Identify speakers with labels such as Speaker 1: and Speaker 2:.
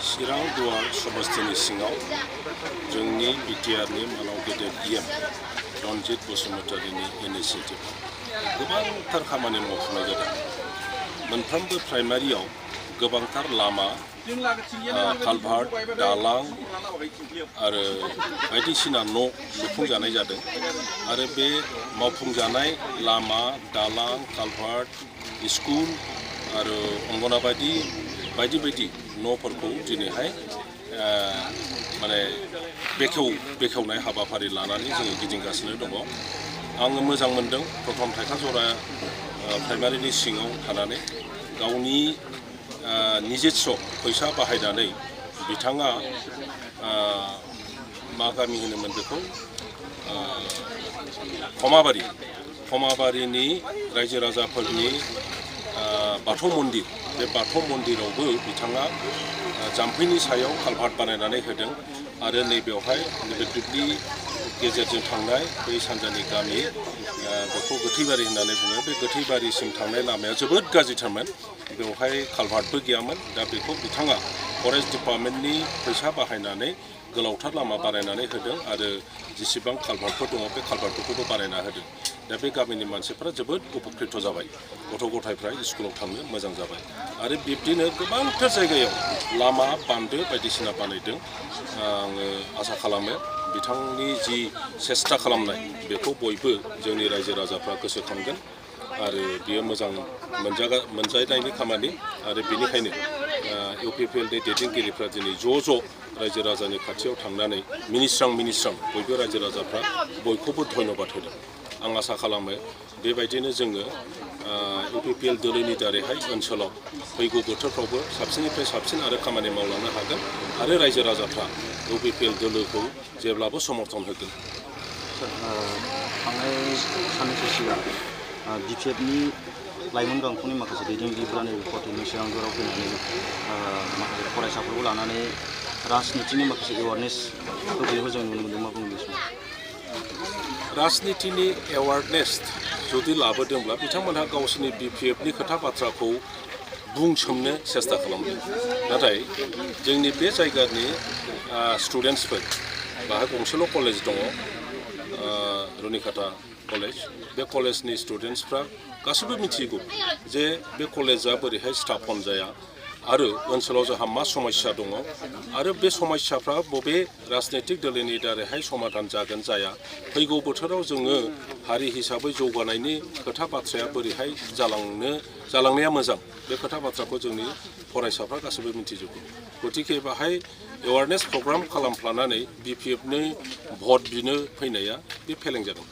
Speaker 1: चिरां दुवार समस्तिनि सिङाव जोंनि बिटिआरनि मानाव गेदेर इएम रनजित बसुमतारीनि इनिशिएटिभ गोबांथार खामानि मावफुंनाय जादों। मोनफ्रोमबो प्राइमारियाव गोबांथार लामा, कालभार्ट, दालां आरो बायदिसिना न' लुफुंजानाय जादों आरो बे मावफुंजानाय लामा, दालां, कालभार्ट, स्कुल आरो अंगनाबादि बायदि न'फोरखौ दिनैहाय माने बेखेवनाय हाबाफारि लानानै जोङो गिदिंगासिनो दङ। आङो मोजां मोनदों प्रथम थाइखाजरा प्राइमारिनि सिङाव थानानै गावनि निजेस्व फैसा बाहायनानै बिथाङा मा गामि होनोमोन बेखौ खमाबारिनि रायजो राजाफोरनि बाथौ मन्दिर, बे बाथौ मन्दिरावबो बिथाङा जाम्फैनि सायाव कालभार्ट बानायनानै होदों आरो नैबेवहाय नैबे दुब्लि गेजेरजों थांनाय बै सानजानि गामि बेखौ गोथैबारि होननानै बुङो। बे गोथैबारिसिम थांनाय लामाया जोबोद गाज्रिथारमोन, बेवहाय कालभार्टबो गैयामोन। दा बेखौ बिथाङा फरेस्ट डिपार्टमेन्टनि फैसा बाहायनानै गोलावथार लामा बानायनानै होदों आरो जेसेबां कालभार्टफोर दङ बे कालभार्टफोरखौबो बानायना होदों। दा बे गामिनि मानसिफ्रा जोबोद उपकृत जाबाय, गथ' गथायफ्रा स्कुलाव थांनो मोजां जाबाय आरो बिब्दिनो गोबांथार जायगायाव लामा, बान्दो बायदिसिना बानायदों। आङो आसा खालामो बिथांनि जि सेस्था खालामनाय बेखौ बयबो जोंनि रायजो राजाफ्रा गोसोखांगोन आरो बियो मोजां मोनजानायनि खामानि आरो बेनिखायनो इउपिपिएलनि दैदेनगिरिफ्रा दिनै ज' रायजो राजानि खाथियाव थांनानै मिनिस्रां बयबो रायजो राजाफ्रा बयखौबो धन्यबाद होदों। आं आसा खालामो बेबायदिनो जोङो इउपिपिएल दोलोनि दारैहाय ओनसोलाव फैगौ बोथोरफ्रावबो साबसिननिफ्राय साबसिन आरो खामानि मावलांनो हागोन आरो रायजो राजाफ्रा इउपिपिएल दोलोखौ जेब्लाबो समर्थन होगोन।
Speaker 2: थांनाय साननैसो सिगां बिपिएफनि लाइमोन गांखंनि माखासे दैदेनगिरिफोरा नैबे क'क्राझार चिरां दुवाराव फैनानै माखासे फरायसाफोरखौ लानानै राजनितिनि माखासे एवारनेस होफैनायखौ जों नुनो मोन्दों। मा बुङो बे समाव?
Speaker 1: राजनितिनि एवारनेस जुदि लाबोदोंब्ला बिथांमोनहा गावसोरनि बिपिएफनि खोथा बाथ्राखौ बुंसोमनो सेस्था खालामदों। नाथाय जोंनि बे जायगानि स्टुडेन्टसफोर, बाहाय गंसेल' कलेज दङ, रुनिकाटा कलेज, बे कलेजनि स्टुडेन्टसफ्रा गासैबो मिथिगौ जे बे कलेजा बोरैहाय स्थापन जाया आरो ओनसोलाव जोंहा मा समस्या दङ आरो बे समस्याफ्रा बबे राजनैतिक दोलोनि दारैहाय समाधान जागोन जाया, फैगौ बोथोराव जोङो हारि हिसाबै जौगानायनि खोथा बाथ्राया बोरैहाय जालांनाया मोजां, बे खोथा बाथ्राखौ जोंनि फरायसाफ्रा गासैबो मिथिजोबगौ। गतिके बाहाय एवारनेस प्रग्राम खालामफ्लानानै बिपिएफनि भट बिनो फैनाया बे फेलें जादों।